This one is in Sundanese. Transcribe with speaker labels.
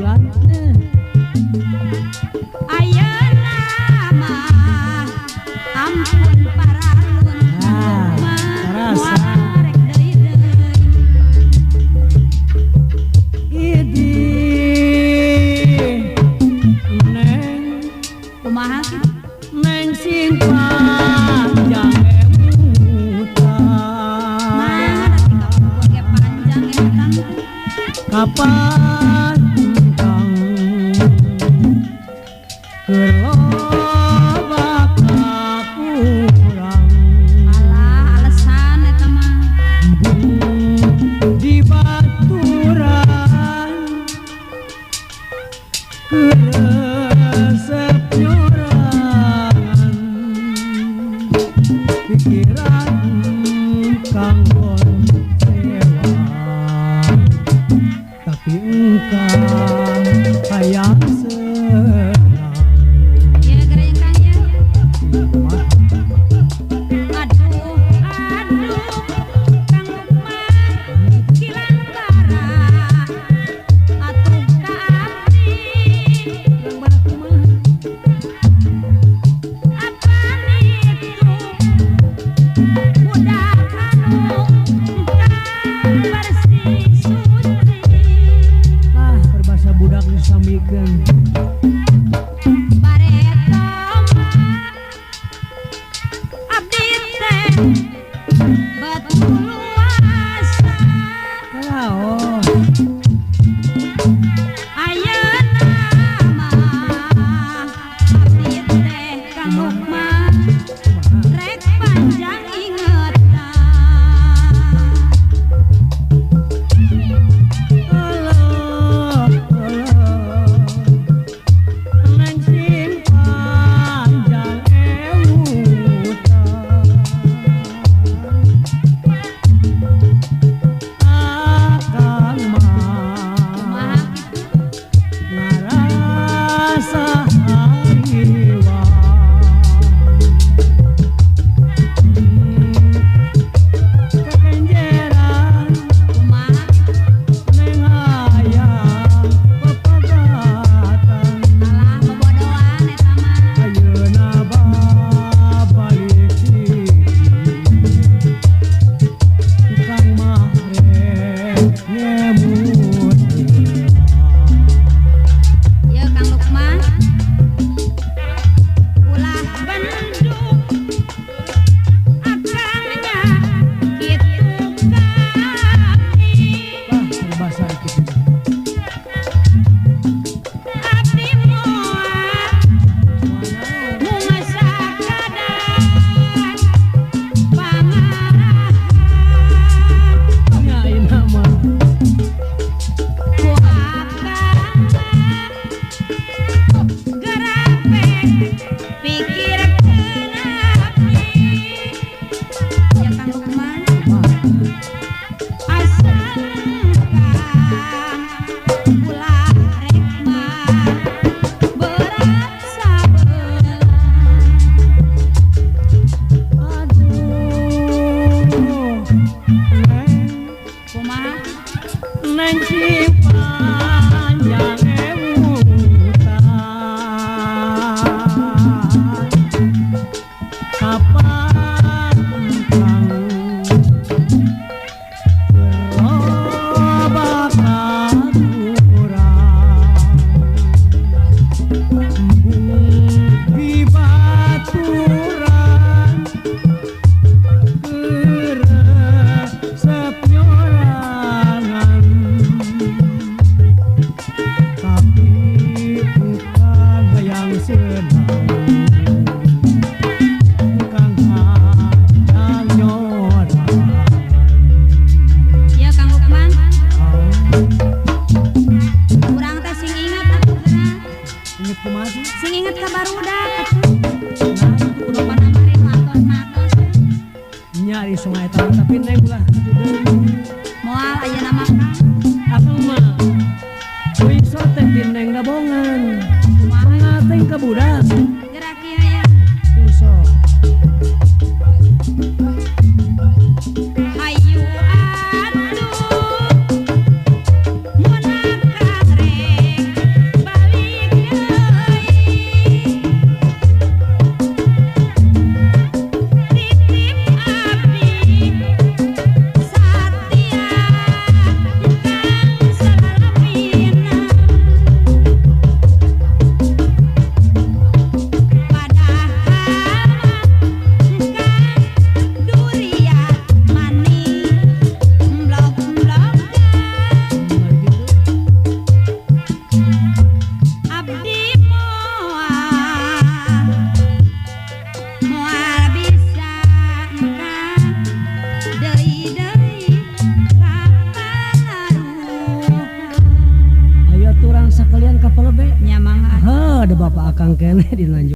Speaker 1: bulan.
Speaker 2: Ayeuna mah ampun paralun.
Speaker 1: Ah,
Speaker 2: moal rek deui deui.
Speaker 1: Idi neng
Speaker 2: Kumaha kitu?
Speaker 1: Neng sing panjang emutan.
Speaker 2: Mah da tinggal ge panjang emutan teh.
Speaker 1: Kapan kang keur loba kakurang.
Speaker 2: Alah alesan eta mah.
Speaker 1: Di baturan keur resep nyorangan pikiran kang sewa tapi engkang hayang senang.
Speaker 2: Ya gereng Kang ya.
Speaker 1: Kumaha?
Speaker 2: Aduh, aduh, Kang Lukman, kilang bara, atuh ka abdi.
Speaker 1: Urang bara kumaha?
Speaker 2: Apaan itu budak anu kang bersih suci.
Speaker 1: Ah, perbasa budak disamikeun.
Speaker 2: Bareto mah abdi teh betuluasa.
Speaker 1: Kalaos.
Speaker 2: Ayeuna mah abdi teh Kang Lukman
Speaker 1: Kumaha?
Speaker 2: Rek panjang ingetan.
Speaker 1: Alah, alah. Neng sing panjang ewutan. Akang mah
Speaker 2: Kumaha kitu?
Speaker 1: Ngarasa hariwang. Kekenjeran
Speaker 2: Kumaha kitu?
Speaker 1: Neng hayang pepegatan.
Speaker 2: Alah bobodoan eta mah.
Speaker 1: Ayeuna babalik siki Kang mah rek ngemut
Speaker 2: Ya Kang Lukman. Ulah bendung akangnya kitu kami.
Speaker 1: Lah berbahasa kitu.
Speaker 2: Abdi moal mung sakadar pangarahan.
Speaker 1: Nya ayeuna mah
Speaker 2: Ku akang mah gerapek pikirkeun abdi. Ya Kang Lukman. Asal kang ulah rek mah berat sabelah.
Speaker 1: Aduh neng
Speaker 2: Kumaha kitu?
Speaker 1: Neng sing panjang ewutan. Kapan kang keur loba kakurang. Di baturan keur resep nyorangan tapi bukan hayang senang kang hayang nyorangan.
Speaker 2: Ya Kang Lukman, urang teh sing inget atuh geura.
Speaker 1: Inget kumaha sih?
Speaker 2: Sing inget ka barudak atuh.
Speaker 1: Nah, itu kudu
Speaker 2: Rupana mari matos-matos.
Speaker 1: Nya di sungai eta tapi neng ulah kitu deui.
Speaker 2: Moal ayeuna mah Kang.
Speaker 1: Akang mah kuing teh ti neng gabongan.
Speaker 2: Kumaha?
Speaker 1: Ngating ka budak.
Speaker 2: Geura kieu ya.
Speaker 1: Uso.
Speaker 2: Hayu atuh mun akang rek
Speaker 1: Ada bapak akang keneh di lanjut.